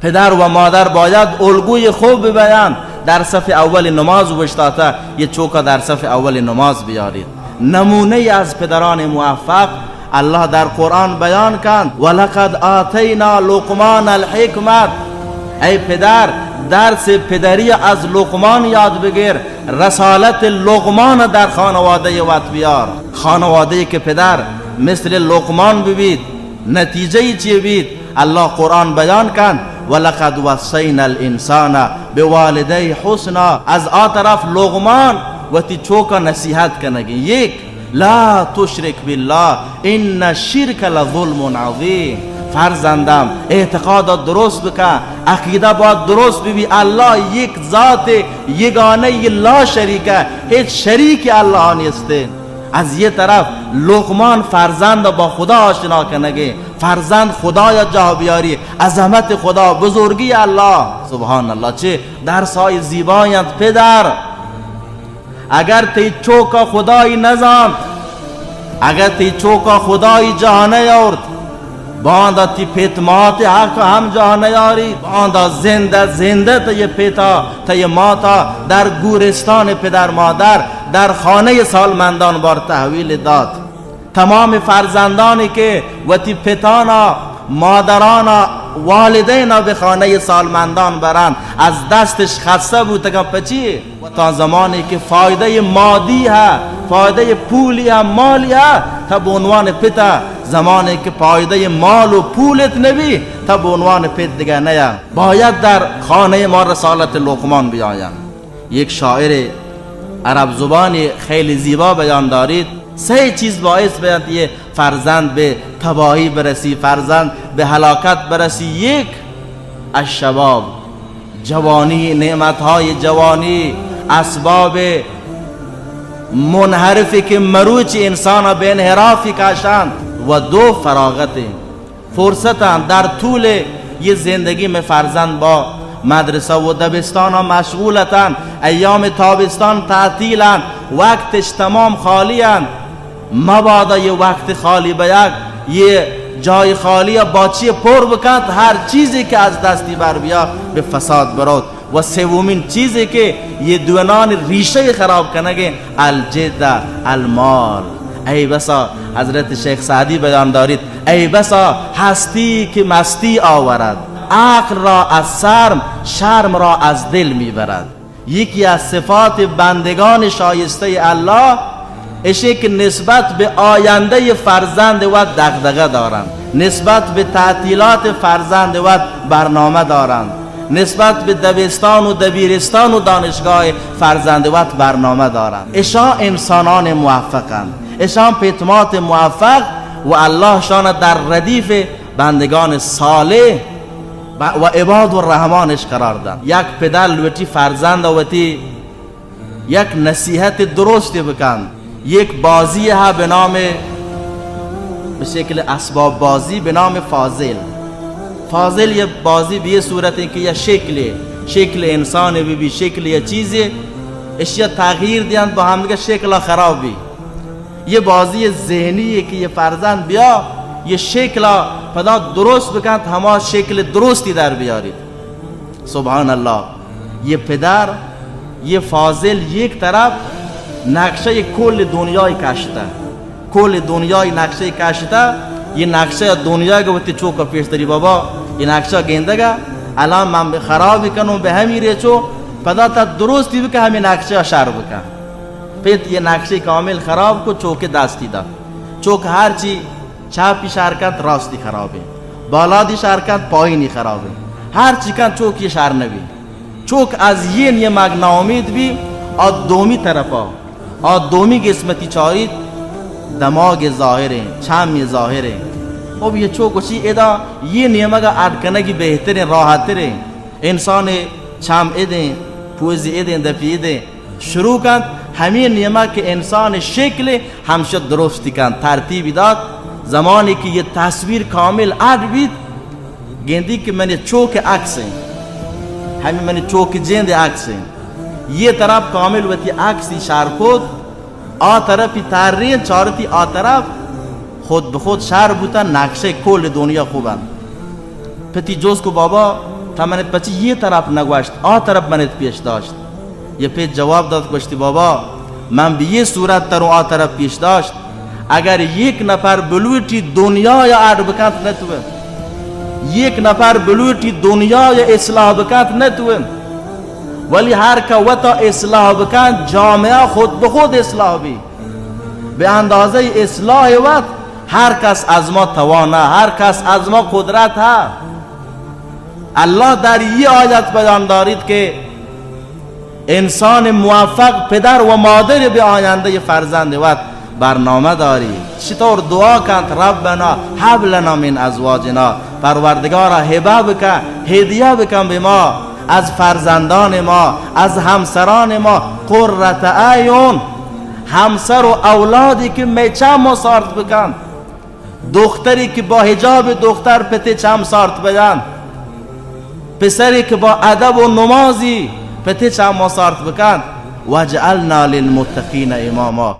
پدر و مادر باید الگوی خوب ببیند، در صف اول نماز اوشتاته، یه چوکا در صف اول نماز بیارید. نمونه‌ای از پدران موفق الله در قرآن بیان کند: «ولقد آتینا لقمان الحکمت.» ای پدر، درس پدری از لقمان یاد بگیر، رسالت لقمان در خانوادهٔ وت بیار. خانواده‌ای که پدر مثل لقمان ببید، نتیجه‌ای چی بید؟ الله قرآن بیان کن: «ولقد وصینا الانسان بوالدیه حسنا.» از آ طرف لقمان وتی چوکا نصیحت کنگی. یک، «لا تشرک بالله ان الشرک لظلم عظیم.» فرزندم، اعتقاد درست بکن، عقیده باید درست ببی، الله یک ذات یگانه لا شریکه، هیچ شریکی الله نیسته. از یه طرف لقمان فرزند با خدا آشنا کنگه، فرزند خدایا جاه بیاری، عظمت خدا، بزرگی الله. سبحان الله، چه درسای زیبایند پدر. اگر تی چوکا خدایی نزانت، اگر تی چوکا خدایی جاه نیاورت، باندا تی پت مات حق هم جاه نیاری، باندا زنده زنده تی پتا، تی ماتا در گورستان پدر مادر، در خانهٔ سالمندان بار تحویل داد. تمام فرزندانی که وتی پتانا، مادرانا، والدینا به خانهٔ سالمندان برند، از دستش خسته بوتگن. پچی؟ و تا زمانی که فایدهٔ مادی ها، فایدهٔ پولی ها، مالی ها، تا به عنوان پتا، زمانی که فایدهٔ مال و پولت نبی، تا به عنوان پت دیگه نیا. باید در خانهٔ ما رسالت لقمان بیاین. یک شاعر عرب زبانی خیلی زیبا بیان دارید، سه چیز باعث بیند یه فرزند به تباهی برسی، فرزند به هلاکت برسی. یک، الشباب، جوانی، نعمت‌های جوانی اسباب منحرفی که مروچی انسان به انحرافی کشند. و دو، فراغت، فرصتاں در طول یہ زندگی میں فرزند با مدرسہ و دبستان مشغول اتن، ایام تابستان تعطیل انت، وقتش تمام خالی انت. مبادا یہ وقت خالی بیگ، یہ جای خالی با چی پر بکنت، ہر چیزی کہ از دستی بر بیا به فساد بروت. و سومین چیزی که یہ دوئینان ریشہ خراب کنگے، الجد، المال. ای بسا، حضرت شیخ سعدی بیان دارید، ای بسا هستی که مستی آورد، عقل را از شرم، شرم را از دل می‌برد. یکی از صفات بندگان شایستهٔ الله اشی که نسبت به آیندهٔ فرزند وت دغدغه دارند، نسبت به تعطیلات فرزند وت برنامه دارند، نسبت به دبستان و دبیرستان و دانشگاه فرزند وت برنامه دارند. اشان انسانان موفقند، اشان پتمات موفق و الله شان در ردیف بندگان صالح و، و عباد الرحمنش قرار دن. یک پدر لوٹی فرزند وتی یک نصیحت درستی بکن. یک بازی ها به نام، به شکل اسباب بازی به نام فاضل. فاضل یه بازی به یه صورت که یه شکلی، شکل انسان بی، بی شکل یه چیزی، اشیا تغییر دیان با هم دیگه شکل خراب بی. یہ بازی ذہنی ہے کہ یہ فرزند بیا، یہ شکلا پدا درست بکنت، ہما شکل درستی در بیاریت. سبحان اللہ، یہ پدر، یہ فاضل یک طرف نقشہ کل دنیای کشتہ، کل دنیای نقشہ کشتہ. یہ نقشہ دنیا گوتی چوک پیش داری بابا، یہ نقشہ گندگا، الان من خراب کنوں به ہمی ریچو، پدا تا درستی بکن، ہمی نقشہ شر بکن. پت یہ نقشہ کامل خراب کو، چوک دستی دا. چوک ہر چی چپی شر کنت، راستی خرابی، بالادی شر کنت، پایینی خرابی، ہر چی کنت چوک یہ شر نبی. چوک از یہ نیمگ ناامید بی، آ دومی طرفا، آ دومی قسمتی چاریت، دماغ ظاہریں، چم ظاہریں. خب یہ چوک گوشی ادا یہ نیمگ اڈ کنگی بہتریں، راحتریں. انسان چم ادیں، پوز ادیں، دپی ادیں. شروع کنت، ہمے نیمگ کہ انسان شکل ہمشہ درستی کنت، ترتیبی دات. زمانی کہ یہ تصویر کامل اڈ بیت، گندی کہ منی چوک عکس ہیں، ہمیں منی چوک جند عکس ہیں. یہ طرف کامل وتی عکسی شر کت، آ طرفی ترین چارتی آ طرف، خود به خود شر بوتن، نقشہ کل دنیا خوب انت. پتی جست کو بابا، تا منت پچی یہ طرف نگوشت، آ طرف منت پیش داشت؟ یہ پت جواب داد، گوشتی، بابا، من به یہ صورت تروں آ طرف پیش داشت، اگر یک نفر بلوٹی دنیا یا اڈ بکنت نتوه، یک نفر بلوٹی دنیا یا اصلاح بکنت نتوه، ولی هر که وتا اصلاح بکنت، جامعه خود به خود اصلاح بی. به اندازهٔ اصلاح وت هر کس از ما توانا، هر کس از ما قدرت ها. الله در یه آیت بیان دارید که انسان موفق پدر و مادر به آیندهٔ فرزند وت برنامه داری. چطور دعا کنت، ربنا هب لنا من ازواجنا، پروردگارا هبه بکن، هدیه بکن به ما از فرزندان ما، از همسران ما، قرة اعین، همسر و اولادی که می چم ما سارت بکن. دختری که با حجاب دختر پتی چم سارت بدن، پسری که با ادب و نمازی پتی چم ما سارت بکن. واجعلنا للمتقین اماما،